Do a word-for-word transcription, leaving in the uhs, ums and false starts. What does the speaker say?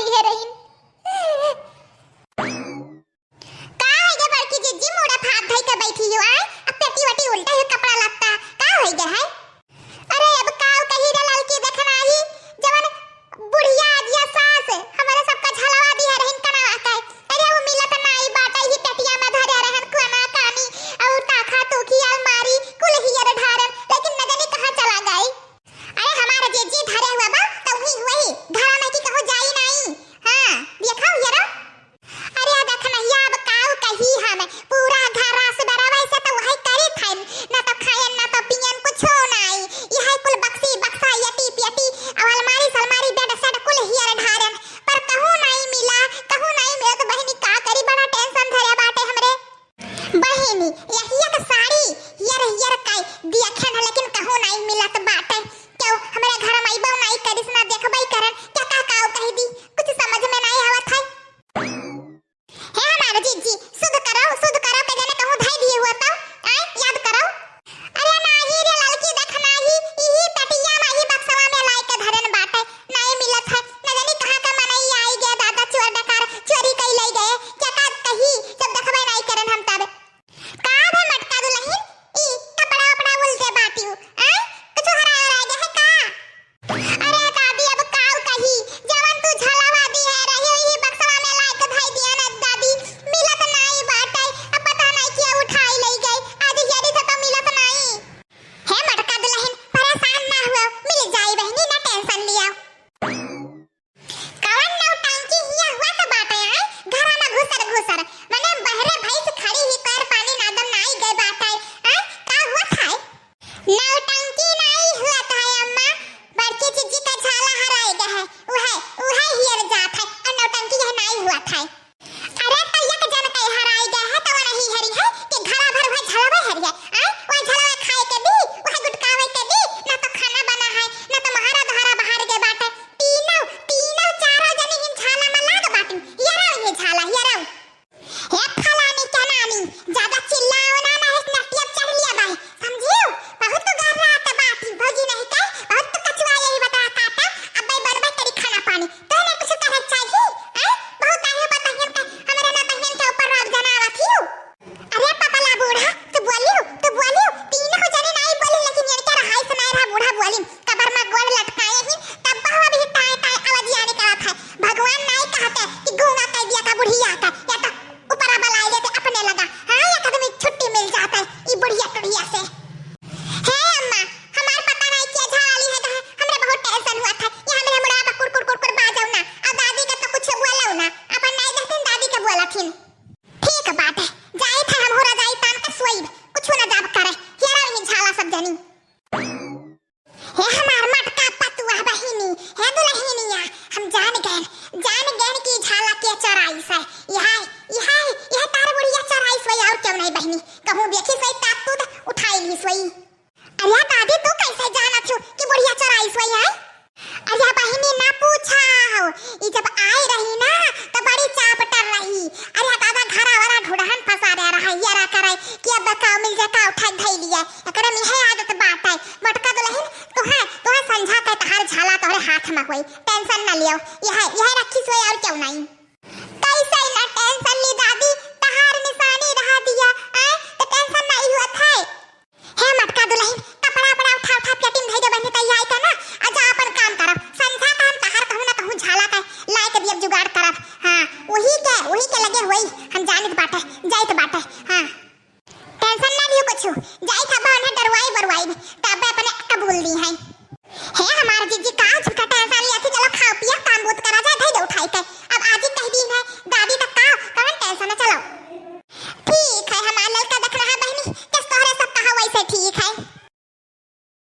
दिहे रहीन। का होइ गे बड़की जिज्जी, मुड़ा पे हाथ धइ के बैठी हो, आय? अब पेटी वटी उल्टा ही कपड़ा लत्ता, का होइ गे है? अरे अब काउ कही रे ललकी, देखना ही जवन बुढ़िया अजिया सास हमरे सबका झलवा दिहे रहीन कनवा के। अरे उ मिलत नाई बाटे, ही पेटिया में धरे रहन कोना कानी और ताखा तूखी अलमारी कुल हियर ढारन, लेकिन न जानी कहाँ चला गई। अरे हमार जिज्जी धरे हुआ बा, त उही हुआ ही घरा में की कहूँ जाई नाई। हाँ, देखा हुआ रो। अरे अब देखना ही अब काउ कही हम, पूरा घर रास बराबर से तो वही करी थन, ना तो खायन, ना तो पियन, कुछो नाई। यह कुल बक्सी, बक्सा, यटी, प्यटी, अब अलमारी, सलमारी, बेड, सेड कुल हियर ढारन, पर कहूँ नाई मिला, कहूँ नाई मिला तो बहिनी का करी, बड़ा tension धरे बाटे हमरे। बहिनी, यहिया के साड़ी हियर हियर काई दिया खेन, लेकिन कहूँ नाई मिलत बाटे। क्यों हमरे घर में अइबो नाई करिस, ना देखबई करन, क्या का काउ कही दी, कुछ समझ में नाई आवत है। हे हमार जिज्जी, सुध करो, सुध करो, के जने कहूँ धई दिए हुआ तो, आय, याद करो। अरे नाही रे ललकी, देख नाही, इही पेटिया में, इही बक्सवा में लाई के धरन बाटे, नाई मिलत है, न जानी कहाँ का मनई आई गया दादा, चोर डकार चोरी कई लई गए, क्या का कही, जब देखबे नाई करन हम तब। का बे मटका दुलहिन, ई कपड़ा उपड़ा उल्टे बाटिउ, आय, कुछ हराए उराए गए है का? अरे दादी, अब काउ कही, जवन तू झलवा दिहे रही, इही बक्सवा में लाइके धई दिया ना दादी, मिलत नाई बाटे, अब पता नाई के उठाई लई गई, आज हियरी से तो मिलत नाई। हे मटका दुलहिन, परेशान ना हुआ, मिल जाई बहिनी, ना tension लिया। कवन नौटंकी हिया हुआ तो बाटे, आय? घरा में घुसर घुसर, मने बहरे भैंस खड़ी ही, पैर पानी नादम नाई गए बाटे, आय? का हुआ था? नौटंकी नाई हुआ था अम्मा, बड़की जिज्जी का झाला हराए गए है, उहे, उहे हियर जात है, और नौटंकी यह नाई हुआ था। अरे तो एक जन के हराए गए है तो वो नहीं हरी है कि घरा भर वह झलवे हरी है, आय? वह झलवे खाए के दी, वह गुटकावे के दी, ना तो खाना बना है, ना तो महारा धारा बाहर गए बाटे। तीनों, तीनों चारों जने हिन झाला में लाग बाटिन। हियरौ ये झाला, हियरौ। हे फलानी के नानी, ज्यादा चिल्लाओ ना, ना इस नटिया चढ़ लिया बाई, समझियो? बहुत तो गर्रात बाटी, भौजी नहीं के, बहुत तो कचुआ यही बता काटा, अब भाई बनबे करी खाना पानी, तो ना कुछ कहे चाहिए, हैं? बहुत आहे बताहियन के, हमरे ना बहियन के ऊपर राग जनावत हियो। अरे पपला बूढ़ा, तू बोलियो, तू बोलियो, तीनों जने नाई बोली, लेकिन इनके रहाई से नाई रहा बूढ़ा बोली, कबर में गोड़ लटकाए ही, तब बहु अभी ताए ताए आवाजिया निकलत है। भगवान नाई कहते कि गूंगा कह दिया था बुढ़िया का, या तो ऊपरा बलाए लेते अपने लगा, हाँ, एक आदमी छुट्टी मिल जाता है ई बुढ़िया टुढ़िया से। हे अम्मा, हमार पता नाई क्या झाली है, हमरे बहुत tension हुआ था, यहाँ मेरे मुड़ा पर कुर कुर कुर कुर बाजौ ना, और दादी का तो कुछ बोलौ ना, अपन नाई देखतीन दादी का बोला थीन। ठीक बाटे, जाइत है हमहू रजाई तान के सोइब, कुछ न जाब करे, हेरा रही झाला सब जनी। हे हमार मटका पतुआ बहिनी, हे दुलहिनिया, हम जान गए, जान गए कि झाला के चोराइस है। यह, यह, यह तार बुढ़िया चोराइस वही और क्यों नहीं बहिनी, कहूँ देखिस वही ताकतूत उठाई लीस वही। अरे दादी, तू कैसे जानत हो कि बुढ़िया चोराइस वही है? अरे बहिनी, ना पूछा हो, ई जब आई रही ना, तो बड़ी चापटर रही। अरे दादा, घरा वरा ढूढ़न फंसा रहा है, ये रहा करे कि अब का मिल जाए, का उठा धई लिया। एकरा में है आदत बात है। मटका दुलहिन, तुहे, तुहे संझा के तहार झाला तोहरे हाथ में होई, tension ना लियो। यह, यह रखी सोई और क्यों नहीं।